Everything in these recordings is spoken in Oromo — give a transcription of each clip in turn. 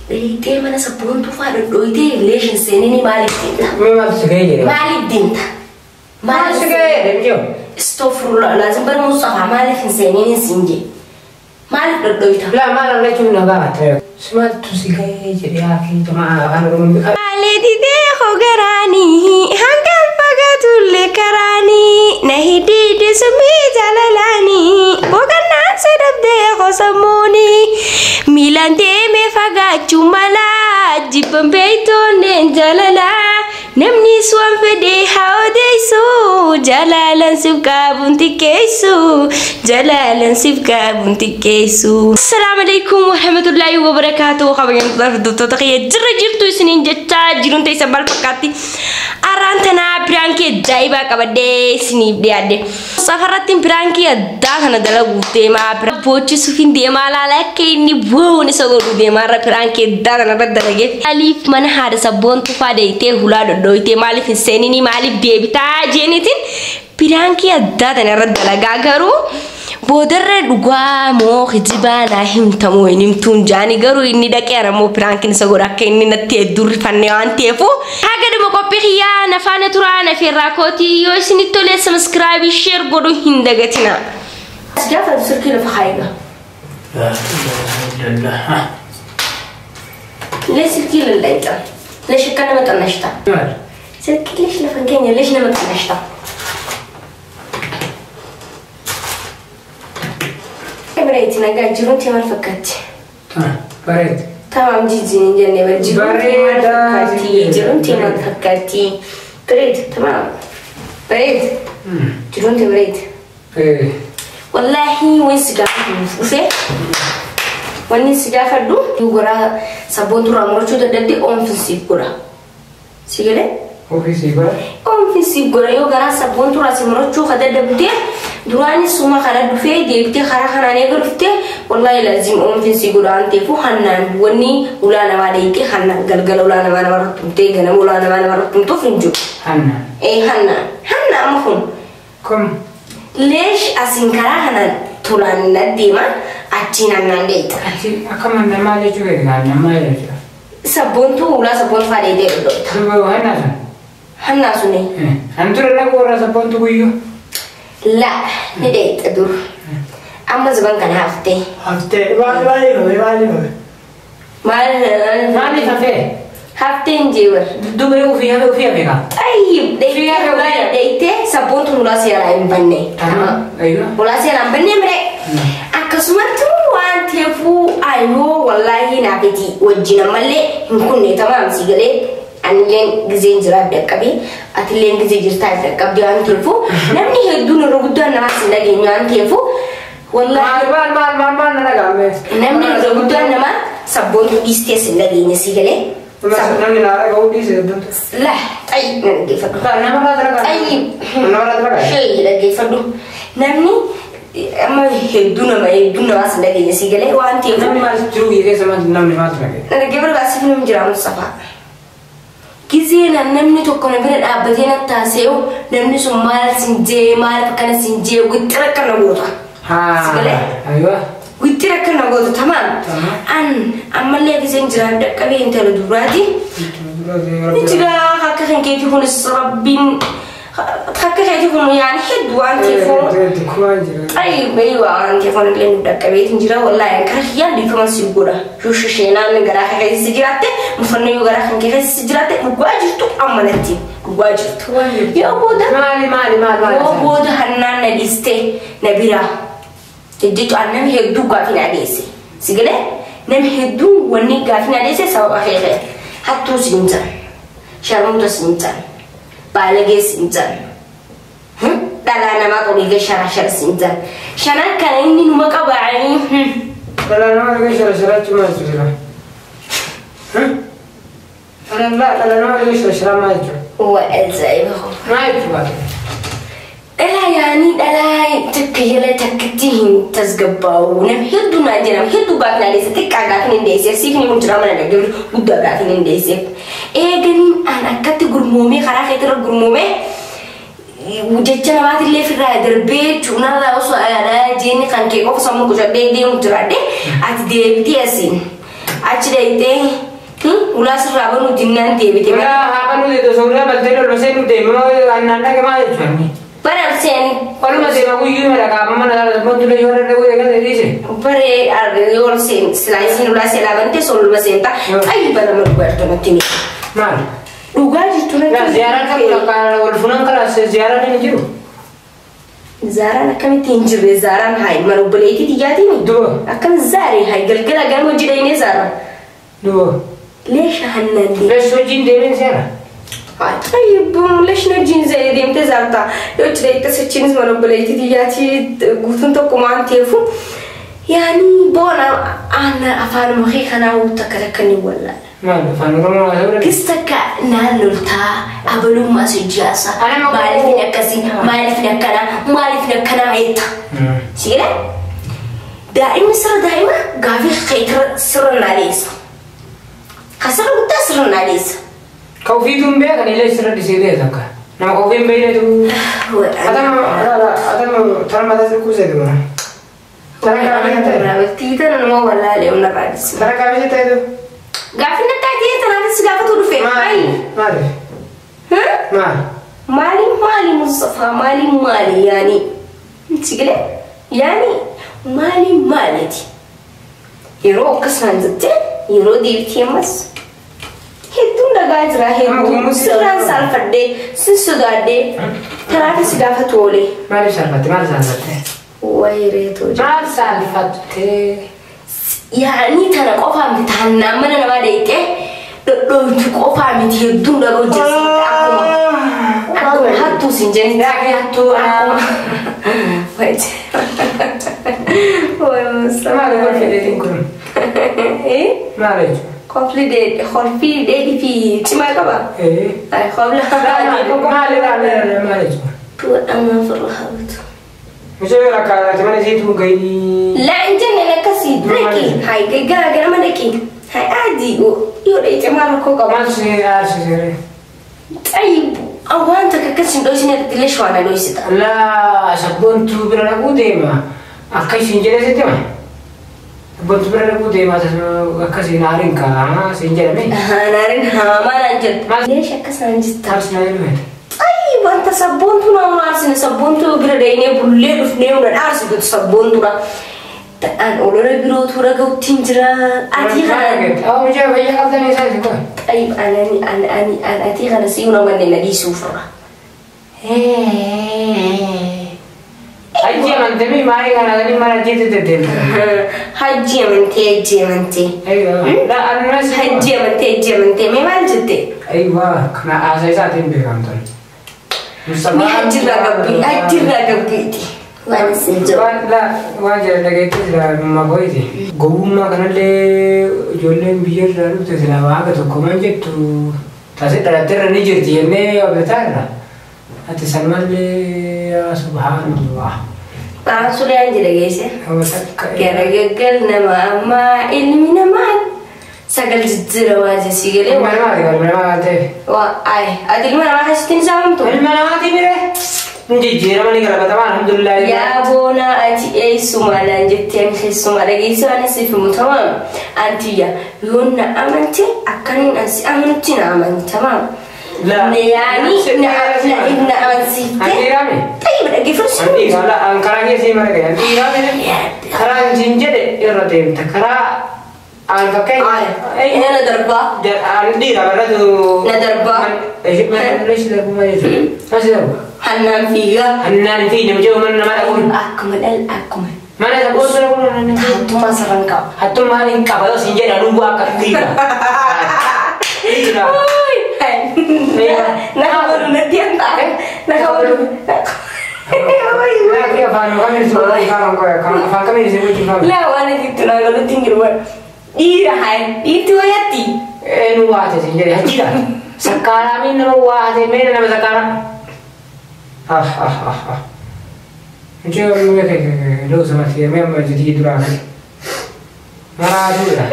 Dheeyxee mana sabboontuu fa'aa dhodhooytee leeshin seeninii maaliif deemta? Mee maaltu si ga'ee jedhee? Maaliif deemta? Maaltu si ga'ee jedhee mijoo? Istoofurulla laazim bari Mustafaa maaliif hin seeniniin siin jee? Maaliif dhodhooyta? Laa maal amma jechuun na gaafatte. Si maaltu si ga'ee jedhee haakii jamaa afaan Oromoo. Maalee didee hogaraanii hangam fagaatullee karaanii na hidhiidhi sumii jaalalaanii boqonnaan si dhabdee hosammuunii miilaan deemee fagaachuu malaa jibban beeytoonneen jaalalaa namni suwan fedhee haa odeessu jaalalan siif qaabuun xiqqeessu jaalalan siif qaabuun xiqqeessu. Assalaamu alaikum warahmatullaahi wabarakaatuh kabajamtoota hordoftoota kiyya jirra jirtu isiniin jechaa jiruun teessan maal fakkaatti arraan tanaa piraankii ajaa'ibaa qabadhee isiniif dhiyaadhe. Safarratti piraankii addaa kana dalaguuf deemaa boochisuuf hin deemaa laala akka inni bu'uun isa godhu deemaa irra piraankii addaa kana irra dalageef. Maaliif mana haadha sabboontuu fa'aa deeyitee hulaa dhodhooyitee maaliif hin seeninii maaliif deebitaa jeenitiin piraankii addaa kana irra dalagaa garuu boodarra dhugaa moo kijibaa naa himtamoo hin himtuun jaani garuu inni dhaqee ammoo piraankiin isa godha akka inni natti hedduu rifannee waan ta'eefu. Haga dhuma qophii kiyyaa nafaana turaa nafeerraa kootii yoo isinitti tolee sabiskiraabii sheer godhuu hin dagatina. As gaafa silkii lafa kaayiga. Lee silkii lallaayita. Leesh akka nama xannashta. Maal? Silkii leesh lafa hin keenya leesh nama xannashta. Bareeti nagaa jiruun tee maal fakkaatti? Bareed. Tamam jijjiin hin jenne bar jiruun tee maal Bareedaa fakkaatti? jijjiin. Jiruun tee maal fakkaatti? Bareed tamam. Bareed jiruun tee bareed. Wallaahi wanni si gaafadhu dhufe wanni si gaafadhu goraa sabboontuu irraa murachuu dadhabde oomfin siif godha. Si galee? Ofii sii godha. Oomfin siif godha yoo garaa sabboontuu irraa si murachuu ka dadhabde duraanis suma kana dhufee deebitee karaa kanaan eega dhuftee wallaahi laazim oomfin si godha waan ta'eef hannaan wanni ulaa namaa dheeyitee hannaan galgala ulaa namaa namarratti tumtee ganama ulaa namaa namarratti tumtuuf hin jiru. Hanna. Ee hannaan hanna amma kun Kom. leesh asiin karaa kanaan tolaan na deema achiin hannaan dheeyita. Achi akka namaa jechuu beekna namaa jechuudha. Sabboontuu ulaa sabboontuu fa'aa dheeyitee dhodhooyta. Duuba hanna sun. Hannaa suni An dura lagu warra sabboontu guyyuu. la ni dheeyita dur amma zaban kana haftee. Haftee maaliif hafe maaliif hafe? Maal Maaliif hafee? hafteen jeebar. Duuba ofii hafe ofii hafe kaa. Tayyib dheeyitee dheeyitee sabboontuun ulaa seeraa hin banne. Aywa. Ulaa seeraa hin banne mire. Akkasumatti waan ta'eefuu ayoo wallaahi naafiti wajjin ammallee hin kunne tamaam si galee anilleen gizeen jiraaf dhaqqabe atilleen gizee jirtaaf dhaqqabde waan ta'eefuu namni hedduun irra guddaan namaas hin dhageenye waan ta'eefuu wallaahi Maal maal maal maal maal na dhaga'ame. namni irra guddaan namaa sabboontuu dhiistees hin dhageenye si galee. Namni na dhaga'uu dhiise sabboontu. La xayyib na dhaggeeffadhu. Nama irraa dhaga'a. Xayyib. Nama irraa dhaga'a. Shee dhaggeeffadhu. Namni amma hedduu nama hedduu namaas hin dhageenye si galee waan ta'eef. Namni maal jiru biyya keessa maal namni maaltu dhaga'e? Na dhaggeeffadhu asii namni jira Mustafaa. Gizee namni tokko na bira dhaabbatee na taasisee namni sun maal sin jee maal akkana sin jee wixxira akkana goota. Si galee? Aywa. Wixxira akkana goota tamaam. Tamaam. An ammallee gizeen jiraan dhaqqabee intala duraati. Ni jira akka kan keetii kunis rabbiin akka keetii kun yaani hedduu waan ta'eef. Kumaan jira. Ay, baiwa waan ta'eef illee nu dhaqqabeetiin jira wallaahi karaa kiyyaan dhiifama si godha. Yoo sheenaan garaa kan keessa jiraatte mufannoo yoo garaa kan keessa jiraatte dhugaa jirtu amma natti dhugaa jirtu. Yoo booda Maali maali maal maal. yoo booda hannaan na dhiiste na biraa jechuun an namni hedduu gaafii na dhiyeesse. Si galee namni hedduu wanni gaafii na dhiyeesse sababa kee hattuu si hin jiran sharmuuta si hin jiran baalagee si hin jiran. Dhalaa namaa xoliiga shara shara si hin jiran. Shanan kana inni numa qabaanii. Dhala namaa dhagee shara sharaachuu maal jechuudha? Dhala namaa dhagee shara sharaa maal jechuudha? Waa ajaa'iba hoo. Maal jechuudha? Dhalaa yaanii dhalaa takka jala takkatti hin tasgabbaa'u. Namni hedduu naan jedhama hedduu gaafii na dhiyeesse xiqqaa gaafii hin dhiyeesseef siif ni jira mana dhaggeeffatu guddaa gaafii hin dhiyeesseef. Eeganiin an akkatti gurmoomee karaa keetirra gurmoomee jecha namaatillee ofirraa darbee jechuun osoo aadaa jeenni kan kee qofa sammuu qucadhee deemu jiraadhe ati deebitee asiin. dayitee ulaa sirraa banuu dinnaan deebite. Ulaa haa banuu deetu osoo ulaa baltee ol seenuu deema annaan dhaqe maal jechuudha? Bara ol seen. Oluma deema guyyuu mala qaama mana sabboontuu yoo irra dhaquu eegalee dhiise. Bare yoo ol seen silaayisiin ulaa seelaa bantee soluma seentaa xayyi bara nama dhugaa jirtu natti himi. Maal? Dhugaa jirtu natti himi. Ziyaaraan kan wal funan karaa ziyaaraan hin jiru. Zaaraan akkamitti hin jirre Zaaraan hayi mana obboleettii tiyyaatiin? Duba. Akkam zaaree hayi galgala gama hojii dhaynee Zaaraan. Duba. Leesha hannaan deemte. Leesha hojiin deemeen seera. Tayyib leesha hojiin deemtee zaarta. Yoo hojii dhayite sochiinis mana obboleettii tiyyaatii guutuun tokko waan ta'eefu. Yaani boona aanna afaan makee kanaa takka takka ni wallaala. Maal afaan Oromoo haasa'uu dandeessa? Kis takka naannoltaa abalummaa sojjaasa maaliif hin akkasii maaliif hin akkanaa maaliif hin akkanaa jetta. Sigira daa'imni sirra daa'ima gaafii keetira sirra naaleessa. Ka sirra guddaa sirra naaleessa. Ka ofiituu hin beekan illee sirra dhisee ta'e takka. Nama ka ofii hin beeknetu. Atama tara mataa kuusee dura. Tara kaabee ta'e. Tiitana nama wallaalee humna raadis. Tara kaabee ta'e. Gaafii natti tanaafis gaafatu dhufe. Maali? Maali? Maali? Maali maali Mustafa maali maali yaani sigile yaani maali maaliiti. Yeroo akkasumaan jettee yeroo deebitee ammas hedduun dhagaa jira hedduu sirraan saalfadhee sin sodaadhee tanaafis gaafatu oole. Maaliif saalfatte? Maal saalfatte? Wayi reetoo jira. Maal saalfatte? Yaani tana qofaa miti taannaan mana namaa deeyitee dhodhooytu qofaa miti hedduun dhagoo jirti akkuma akkuma hattuu siin jenni. Yaaqii hattuu akkuma. Maali kolfi dheedhiin kun? Maal jechuudha? Kolfi dheedhii fi cimaa qaba? Kolfi. Maali maali jechuudha? Tuudhamaa firra haabatu. Mucayyoon akka mana isiituu gahii. La hin jenne akkasii dhaqi hayi gara gara dhaqi hayi adii yoo dhaqxe maal rakkoo qaba. Maal si aarsisee? Xayyib waan takka akkas hin dhoysine illee shawana dhoysita. La sabboontuu bira dhaquu deema akka isin jedhe sitti hima. Sabboontuu bira dhaquu deema akkasiin aariin kaa siin jedhame. Aariin hamaa naan jedhu. Leesh akkasaan jirta. Maal si naa jedhu Wanta sabboontuu nama aarsine sabboontuu bira dhaynee bullee dhufnee hunda aarsitu sabboontuudha. Ta'an olola birootu dhaga'utti hin jira. Atii kana. Mucaa fayyaa qabdan isaa isin kun. Xayyib anani ani ani atii kana si'uu nama na dhiisuu ofirra. Hajji amantee maayii kana sanii mana ajjeetti deddeemte. Hajji amantee hajji amantee. Hajji amantee hajji amantee mee maal jette? Ayiwaa kana haasaa isaatiin beekamtan. Mee hajjirraa gabbii hajjirraa gabbiiti. Waan isin jiru. Waan jira dhageetti jira makoiti. Gowwummaa kanallee ijoolleen biyya irraa dhufte silaa waaqa tokko maal jettu taasise dhalatteerra ni jirti jennee abdataa irra. Ati sanumallee subhaanallah. Suleen jira geesse. Garagaggal nama ammaa ilmi namaa sagal jijjiira waa jessi galee. Ilma namaati ilma namaa ta'e. Waa ayi ati ilma namaa keessatti ni saamamtu. Ilma namaati bire. Jijjiirama ni galabatamaa alhamdulillah. Yaa boona ati eessumaa naan jettee ani keessumaa dhageessuu ani siif himu tamaam. Antiyya yoo na amante akkaniin ansi amanutti na amanti tamaam. Yaani na amansiifte. Antiiraame. Tayyib dhaggeeffatu. Antiira an karaa keessi mara gahe antiiraame karaa hin jedhe irra deemta karaa an fakkeenya. Na darbaa. An dhiira baratu. Na darbaa. Leeshi darbuu maal jechuudha? Maal darba? Hannaan fiigaa. Hannaan fiiga mucaa mana nama dhaquun. Akkuma dhal akkuma. Mana sabboontuu dhaquun. Hattummaa sirran qaba. Hattummaan hin qaba yoo siin jedha lubbuu akka dhiira. Dhiira. Na kabalu natti anta. Na kabalu. Afaan kamiin isin wajjin La waan itti na galutti hin jiru. Dhiira hayi dhiirti wayatti. Eenyu waate siin jedhe hajjiidha. Sakkaaraamiin nama waate meena nama sakkaara. Mucaa loo samatti mee amma jitii duraa maraatuudha.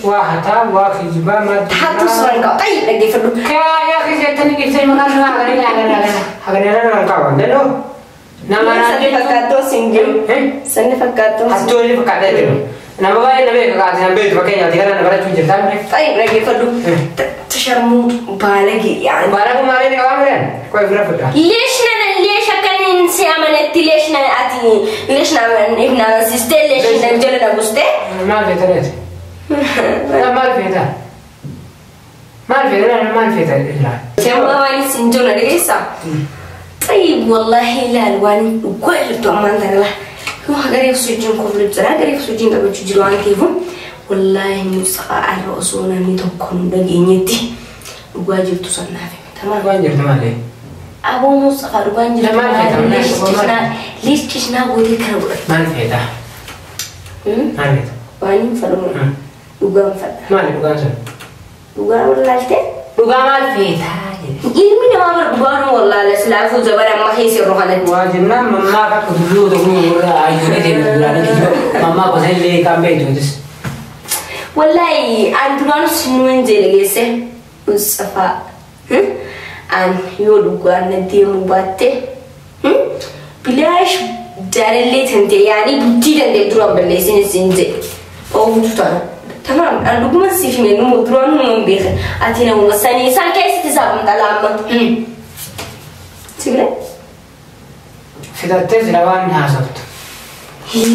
Waa hataa waa kijibaa maal. Hattu suuraan qaba. Xayyib dhaggeeffadhu. Yaa keessatti keessatti maqaan nama haganii haganii haganii qaba. Dandoo. Nama Sanni fakkaattuu siin jiru. Sanni fakkaattuu. Hattuu inni fakkaatee jiru. Nama baay'ee na beeka kaati nan beektu fakkeenyaaf kana na barachuu jirtaa mire. Tayyib dhaggeeffadhu. Tasharmuu baalagee yaani. Baalagu maalee ni qabaa mireen? Qoy bira fudha. Leesh nana leesh akkanin si amanetti leesh na ati leesh na ibna amansiistee leesh na jala na bustee. Maal feeta reeti? Maal feeta? Maal feeta? Maal feeta? Amma waan isin jiru na dhageessaa? Tayyib wallaahi ilaal waan dhugaa jirtu ammaan tana laa. Gareef sochiin koflu jira gareef sochiin taphachuu jiru waan ta'eef wallaahi Mustafaa arra osoo namni tokko nu dhageenyetti dhugaa jirtu sannaaf hime. Tamaam. Waan jirtu maali? Aboo Mustafaa dhugaan jirtu Maal feeta? Leesh cishnaa gootee kana godhate. Maal feeta? Maal feeta? Waan hin fedhu dhugaan fedha. Maali dhugaan sun? Dhugaa wallaaltee? Dhugaa maal feeta? Ilmi namaa bara dhugaan wallaala silaafuu zabana amma keessa yeroo kanatti. Waa jennaan mammaa akka dulluu ta'uu warra ayyuulee deemu duraanii kiyyoo mammaa gosa illee kan beektuutis. Wallaahi an duraan sinuun jedhe geesse Mustafaa an yoo dhugaan na deemuu baatte bilaash jaalallee tante yaani bultii danda'e duraan balleessin isin jedhe oofutu tana. Tamam an dhuguma siif hime numa duraan numa hin beekan ati namuma sanii isaan keessatti isaaf amma. Sigire? Fidattee sila waan haasoftu.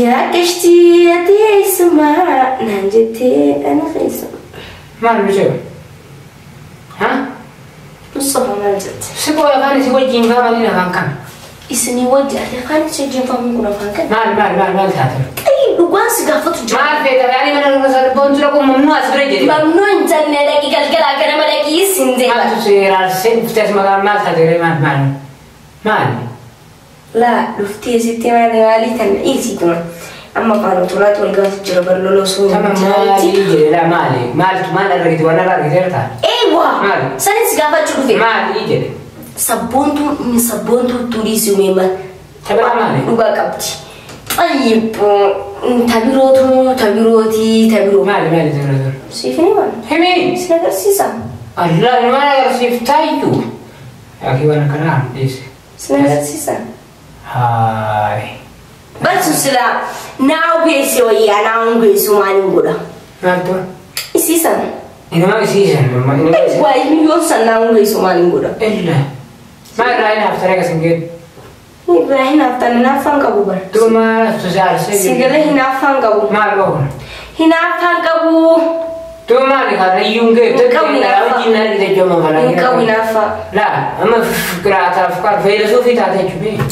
Yaa qishtii ati eessumaa naan jettee ana keessuma. Maal nu jedhu? Ha? Mustafa maal jette? Si qooda afaan isii wajjin faamanii afaan kana. Isinii wajji ati afaan isii wajjin faamuun kun afaan kana. Maal maal maal maal taate? Tayyib dhugaan si gaafatu jira. Maal feeta yaani mana gosa boontu dhaqu mamnuu as bira jedhe. Mamnuu hin jenne dhaqi galgalaa ganama dhaqii sin jedha. Maaltu si raarsee dhuftee as maqaan maal taate maal maal maal? Laa dhuftee sitti maali maali tan dhiisituma. Amma afaan otolaatti wal gaafatu jira bar loloo sun. Tama maali jedhe laa maali maaltu maal argite waan irraa argiteerta? Eewwa! Maali? Sanis si gaafachuu dhufe. Maali jedhe? Sabboontuu sabboontuu turii uumama. Tabira maali? Dhugaa qabdi. Tayyib tabirootu tabirootii tabiroo. Maali maali tabira tabira? Siif ni maali? Himi! Sin agarsiisa. Allah maal agarsiiftaayyuu? Yaakii waan akkanaa dhiise. Sin agarsiisa. Haay. Barsu sila naa geesse wayyaa naa geessu maaliin godha? Maaltu? Isiisan. Inuma isiisan. Waa ilmi san naa geessu maaliin godha? Illa. Maal irraa hin haftare akkas hin geeddu? Irraa hin haftan hinaaffaan qabu bara. Duuba maal haftu si aarsee? Sigala hinaaffaan qabu. Maal qabu? Hinaaffaan qabu. Duuba maali kana iyyuu hin geeddu? Hin qabu hinaaffaa. Wajjin argite ijooma falaa. Hin qabu hinaaffaa. Laa amma qiraata afkaar feelisuufii taate jechuudha.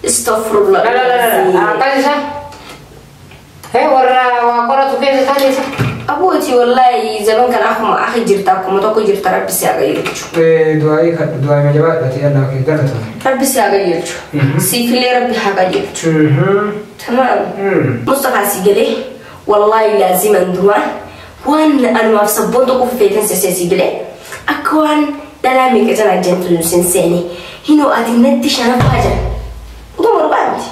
Astaghfirullah. La la la la. Akkas isa? Hee warra waa qoratu keessa taate isa? Abuuti wallaahi zaman kana akkuma akhi jirta akkuma tokko jirta rabbi si haa qajeelchu. Du'aayii kadhu du'aayii ma jabaadhate yallaa kee galatoomi. Rabbi si haa qajeelchu. Siifillee rabbi haa qajeelchu. Tamaam. Mustafaa si galee wallaahi laaziman duraan waan anumaaf sabboon tokko feeten sesee si galee akka waan dhalaa meeqa jala jentu sin seene hinoo ati natti shanaffaa jala. Utuma dhugaa miti.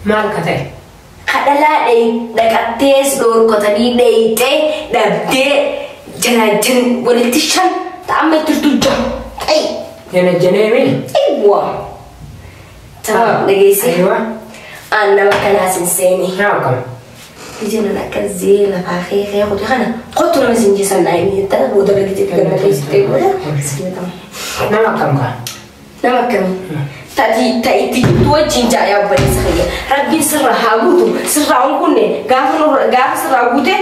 Maal ka ta'e? Kadhalaa dhaqattees dhorkotanii dheeyxee dhabdee janaajjan walitti shan ta'amma turtu jaha. Xayi. Janajjaneemi? Eewwa. Tamam dhageesse. Aywa. Aan nama kanaas hin seene. Naa akkam? Ija nan akka zee lafaa kee kee qote kana qottu nama sin jeessan naa himi jettee booda dhaggeetti ganna keessatti booda simatama. Nama akkam kaa? Nama akkamii? Tati ta'itti jirtu wajjin jaayaa obboleessa kiyya. Rabbiin sirra haa guutu. Sirraa hin kunne gaafa gaafa sirraa guute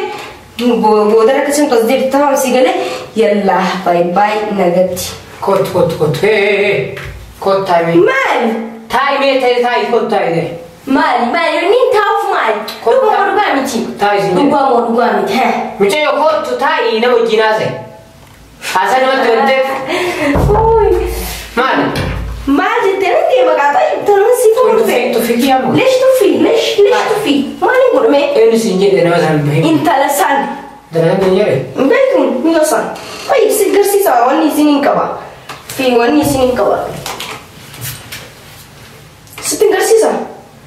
booda akkasuma as deebitu tamam si galee yallaa baay baay nagatti. Kottu kottu kottu. Hee kottu taa'imee. Maali? Taa'imee ta'e taa'i kottu taa'imee. Maali maali inni taa'uuf maali? Dhugaa moo dhugaa miti? Taa'i sin jedhe. Dhugaa moo dhugaa miti? Mucayyoo kottu taa'i nama wajjin haasa'e. Haasaa namatti banteef. Maali? Maal jettee nan deema qaaxaa tanuma si fuudhufe. Tuffii kiyyaa moo? Leesh tuffii leesh leesh tuffii maaliin godhame? Eenyu siin jedhe nama san bahe? Intala san. Intala san jedhe? Hin beektu mi'a san. Fayyib si garsiisa wanni isin hin qaba. Fi wanni isin hin qaba. Sitti hin garsiisa?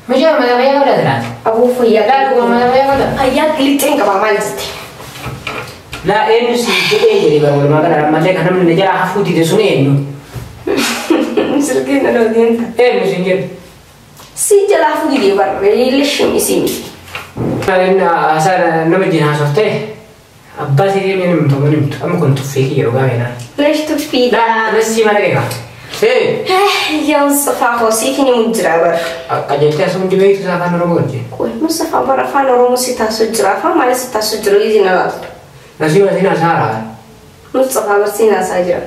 Mucaa mata fayyaa godhate laata? Aboo fayyaa. Laa dhuguma mata fayyaa godhate? Fayyaa qilixxee hin qaba maal jette? Laa eenyu siin jedhee jedhe bara walumaa gala ammallee kan namni na jalaa hafuu dide sun eenyu? Silkiin na dhoofte. Eenyu siin jedhe? Si jalaa hafuu dide bara leeshim isin miti. Haasaa nama wajjin haasoftee abbaa sitii mee nimtu nimtu amma kun tuffii kiyya dhugaa meenaa. Leesh tuffiidha. Nasii mana keeka. Yaa Mustafaa koo siif ni mujjira bara. Qajeeltee asuma dibeetu isaa afaan Oromoo wajjin. Qoy Mustafaa bara afaan Oromoo si taasuu jira afaan malee si taasuu jiru isin alaaltu. Nasii mana siin haasaa Mustafaa barsiin haasaa jira.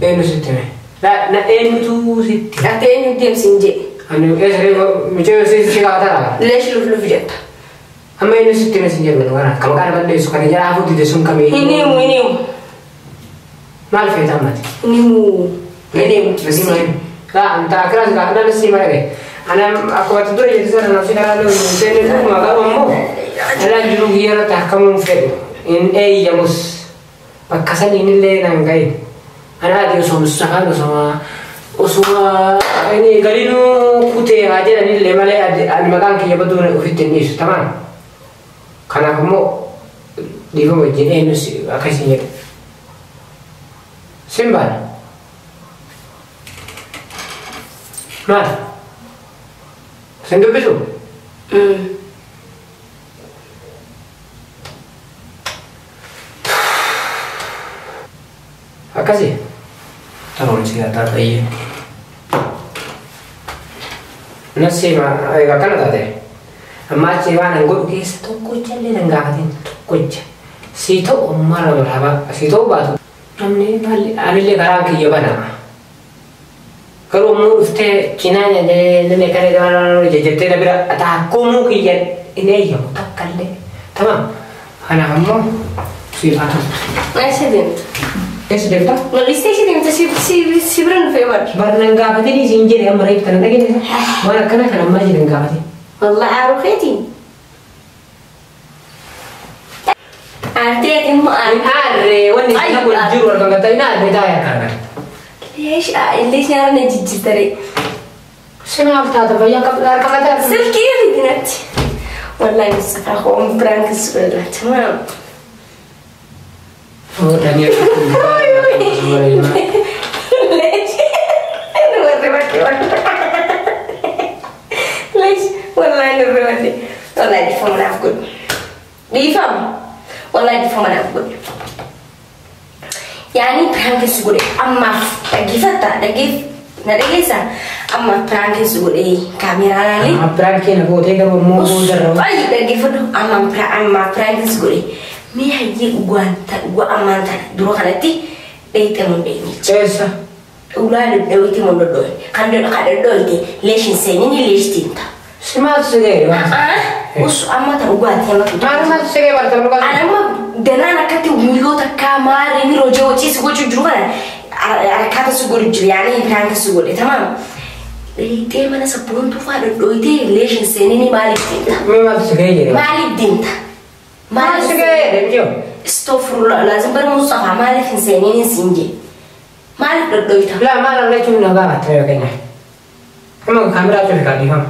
Eenyu sitti hime? Na eenyutu sitti? Ati eenyu deemsi hin jedhe. Ani eessa mucayyoo si kaa'ataa? Leesh luf luf jetta. Amma eenyu sitti hime sin jedhu kana kan maqaan balleessu kana jala hafuutti dide sun kamii? Hin himu hin himu. Maal feeta ammati? Hin himu. Hin himu. Nasii mana himu. Laa anta akkiras gaafadha nasii mana gahe. Ana akkuma ati dura jette sana nafsi karaa loon seenne dhuguma garuu ammoo dhalaan jiru guyyaa irratti akkamuun fedhu hin eeyyamus bakka saniin illee naan gahin. Ana ati osoo Mustafaan osuma inni galinuu kutee haa jedhanillee malee ani maqaan kiyya baduu ofitti hin dhiisu tamaan. Kanaaf immoo dhiifama wajjin eenyus akkasiin jedhu. Simbaan. Maal? Sin dubbisu? Akkasii? Taroon si gaataa ta'ee. Nasii egaa kana taate. Amma achi waan an godhu keessa tokkocha illee nan gaafatin tokkocha. Si ta'u mara marhaba si ta'u baatu. Namni maali anillee karaan kiyya banama. Garuu immoo dhuftee cinaa namni kana jettee na bira taakkumuu kiyya hin eeyyamu takka illee. Tamam. Kanaaf immoo siif haa toltu. Eessa deemta? Eessa deemta? Lolistee eessa deemta si bira dhufee bara. Bar nan gaafatanii siin jedhe amma reeffa kana dhageesse. Waan akkana kana ammaa jedhan gaafatin. Wallahi aaruu keetiin. Aartee immoo Hin aarree wanni isin kun jiru argan gatta hin aarree taa'ee akka argan. Leesh leesh nyaara na jijjiirtare. Simaaf taata fayyaa qabdu harka mataa. Silkii fidinatti. Wallahi Mustafaa koo prank si godha tamam. Fuudhanii Leesh. Leesh wallahi nurri wanti. Wallahi dhiifama naaf godhu. Dhiifama. Wallahi dhiifama naaf godhu. Yaani prank si godhe ammaaf dhaggeeffatta dhaggeef na dhageessa ammaaf prank si godhe kaameraa laalee. Prank na gootee garuu immoo boodarra. Ay dhaggeeffadhu ammaaf prank si godhe mee hayyee dhugaan dhugaa ammaan tana dura kanatti dheeyite mun dheenye. Eessa? Ulaa dhedheewite mun dhodhooye kan dhedhooyite leesh hin seenini leesh tiinta. Si maaltu si ga'e waan? Usu amma ta dhugaatii amma Maal maaltu si ga'e barta dhugaa? Ani amma danaan akkatti miilota akka maarree miiroo hojii hojii si gochuu jiru kana harkaata si godhu jiru yaani prank si godhe tamaam. Dheeyitee mana sabboontuu fa'aa dhedhooyitee leesh hin seenini maaliif deemta? Mee maaltu si ga'e jedhe? Maaliif deemta? Maaltu si ga'e jedhe mijoo? Astagfirullah laazim bara Mustafaa maaliif hin seenini siin jee? Maaliif dhedhooyita? Laa maal argachuun na gaafatte yoo kenna. Amma kaameraa cufi kaa dhiifama.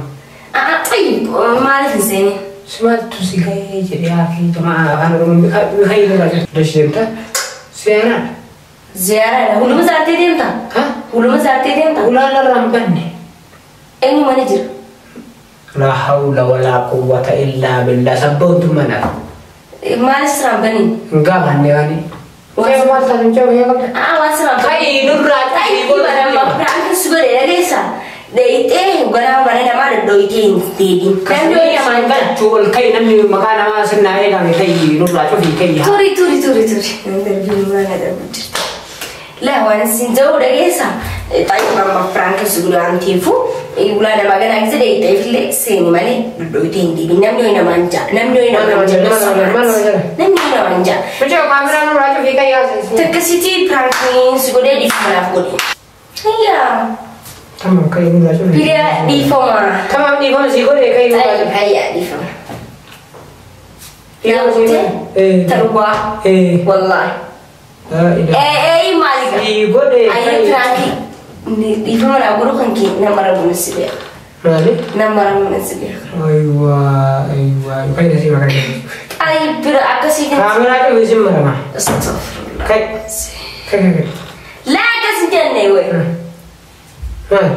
Tayyib maaliif hin seenin? Si maaltu si ga'e jedhe yaa fi jamaa afaan Oromoo mihaayii nurraa jirtu. Leesh deemta? Seenaa. Ziyaaraadha. Huluma zaartee deemta? Ha? Huluma zaartee deemta? Ulaan irraa hin banne. Eenyu mana jira? La hawla wala quwwata illa billah sabboontu mana. Maaliif siraan baniin? Hin gaafanne waani. Waan maal taate mucaa fayyaa qabda? Waan siraan baniin. Kai nurraa Tayyib bara amma prank si godhe dhageessa. Dheeyitee ganama mana namaa dhedhooyitee hin deebiin. Namni ho'i namaan jira. Galchuu ol kai namni maqaa namaa sirnaa eegame kai nurraa cufii kai. Turi turi turi turi. Darbii mana darbu jirta. Laa waan sin ta'uu dhageessa. Tayyib amma prank si godhe waan ta'eefu ulaa namaa ganaa gise dheeyiteef illee seeni malee dhedhooyitee hin deebiin. Namni ho'i namaan jira. Namni ho'i namaan jira. Namni ho'i namaan jira. Mucaa kaameraa nurraa cufii kai haasa'e. Takkasitti prank si godhee dhiifama naaf godhe. Ayyaa. Tamam kai nurraa cufii. Biriyaa dhiifama. Tamam dhiifama si godhe kai nurraa cufii. Ayyaa dhiifama. Dhiifama si godhe. Tarbaa. Wallahi. Maali Si godhe Ayyaa prank dhiifama naaf godhu kan kee nama rabuun si beeka. Maali? Nama rabuun si beeka. Aywa aywa kai nasi makan. Ay bira akkasii kan. Kaameraa cufii sin marama. Astagfirullah. Kai kai kai. Laa akkas hin jenne wee. Maali?